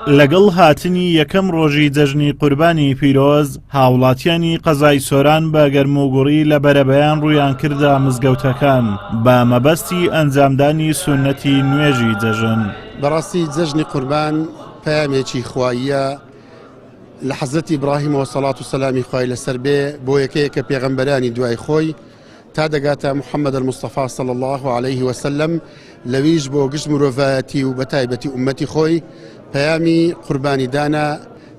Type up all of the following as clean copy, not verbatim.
لەگەڵ هاتنی یەکەم ڕۆژی جەژنی قوربانی پیرۆز، هاوڵاتیانی قەزای سۆران بە گەرموگوڕی لە بەرەبەیان ڕوویان کردە مزگەوتەکان بە مەبەستی ئەنجامدانی سوننەتی نوێژی جەژن. بەڕاستی جەژنی قوربان پەیامێکی خواییە لە حەزرەتی ئیبراهیمەوە سەڵات و سەلامی خوای لەسەر بێ بۆ یەکەیەکە پێغەمبەرانی دوای خۆی تا دەگاتە محمد المصطفی صلی اللە علیه وسلم لەویش بۆ گشت مرۆڤایەتی و بەتایبەتی ئومەتی خۆی پەیامی قوربانیدانە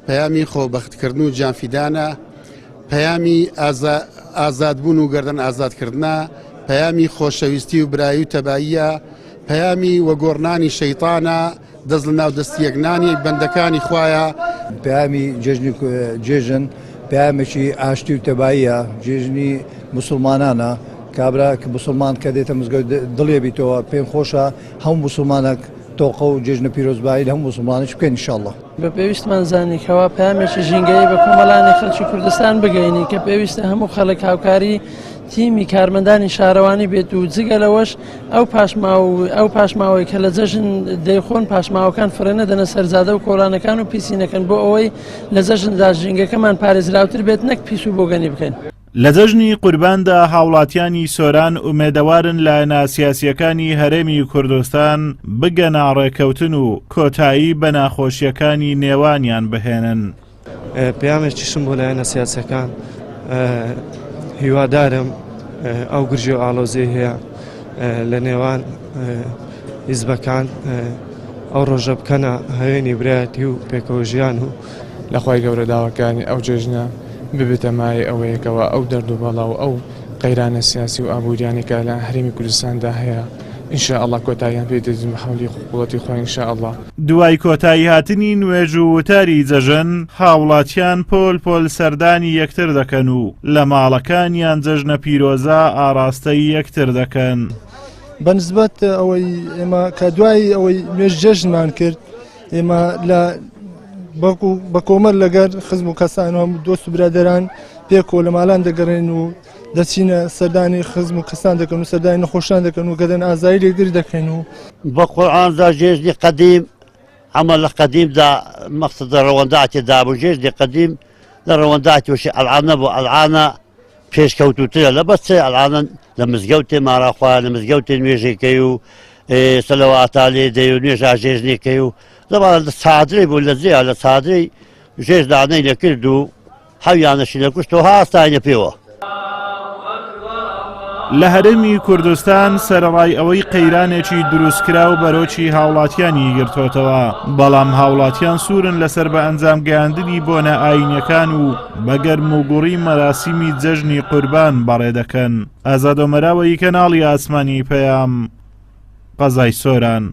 پەیامی خۆبەختکردن و گیانفیدانە پەیامی ئازادبوون و گەردەن ئازادکردە پەیامی خۆشەویستی و برایی و تەباییە پەیامی وەگۆڕنانی شەیتانە دەست لە ناو دەستی یەک نانی بەندەکانی خوایە. پەیامی جێژنی جێژن پەیامێکی ئاشتی و تەباییە، جێژنی موسڵمانانە، کابرا کە موسڵمان کە دێتە مزگەوت دڵی ئەبیتەوە، پێم خۆشە هەموو موسڵمانەک تۆقە و جێژنە پیرۆزبایی لە هەموو موسڵمانێک بکەین ان شاء اللە. بە پێویستمان زانی کەوا پەیامێکی ژینگەیی بە کۆمەڵانی خەڵکی کوردستان بگەینین کە پێویستە هەموو خەڵک هاوکاری تیمی کارمەندانی شارەوانی بێت و جگە لەوەش ئەو پاشماو ئەو پاشماوەی کە لە جەژن دەیخۆن پاشماوەکان فرە نەدەنە سەرجادە و کۆڵانەکان و پیسی نەکەن بۆ ئەوەی لە جەژندا ژینگەکەمان پارێزراوتر بێت نەک پیس و بۆگەنی بکەین. لە جەژنی قورباندا هاوڵاتیانی سۆران ئومێدەوارن لایەنە سیاسییەکانی هەرێمی کوردستان بگەنە ڕێککەوتن و کۆتایی بە ناخۆشییەکانی نێوانیان بهێنن. پەیامێکیشم بۆ لایەنە سیاسەکان هیوادارم ئەو گرژی و ئاڵۆزی هەیە لە نێوان حیزبەکان ئەو ڕۆژە بکەنە هەوێنی برایەتی و پێکەوە ژیان و لەخوای گەورە داواکاری ئەو جێژنە ببێتە مایەی ئەوەیەکەوە ئەو دەرد و بەڵا و ئەو قەیرانە سیاسی و ئابووریانەی کە لە هەرێمی کوردستاندا هەیە ان شاء اللە کۆتاییان پێ دێت بە حەولی قوەتی خوا ان شاء اللە. دوای کۆتاییهاتنی نوێژ و وتاری جەژن، هاوڵاتیان پۆل پۆل سەردانی یەکتر دەکەن و لە ماڵەکانیان جەژنە پیرۆزە ئاڕاستەی یەکتر دەکەن. بە نسبەت ئەوەی ئێمە کە دوای ئەوەی نوێژ جەژنمان کرد ئێمە لە بە کۆمەل لەگەر خزم و کەسان و دۆست و برادەران پێکەوە لە مالان دەگەڕێن و دەچینە سەردانی خزم و کەسان دەکەن و سەردانی نەخۆشان دەکەن و گەدەن ئازایی لێگر دەکەن و بە قورعان دا جێژنی قەدیم عەمە لە قەدیم دا مەقسەد لە ڕەوەنداتی دابوو جێژنی قەدیم لە ڕەوەنداتی وشی ئەلعان نەبوو ئەلعانە پێشکەوتووترە لە بەس چێ ئەلعانە لە مزگەوتێ ماراخوا لە مزگەوتێ نوێژێکەی و سەلەواتا لێ دەی و نوێژا جێژنێکەی و لەوانە لە چادرێ بوو لە جێیا لە چادرەی ژێژ دانەی دەکرد و حەویانەشی دەکوشت و هاستاینە پێوە. لە هەرێمی کوردستان سەرەڕای ئەوەی قەیرانێکی دروستکراو بەرۆکی هاوڵاتیانی گرتۆتەوە، بەڵام هاوڵاتیان سوورن لەسەر بە ئەنجام گەیاندنی بۆنە ئایینیەکان و بە گەرموگوڕی مەراسیمی جەژنی قوربان بەڕێدەکەن. ئازاد ئۆمەراوەیی کەناڵی ئاسمانی پەیام، قەزای سۆران.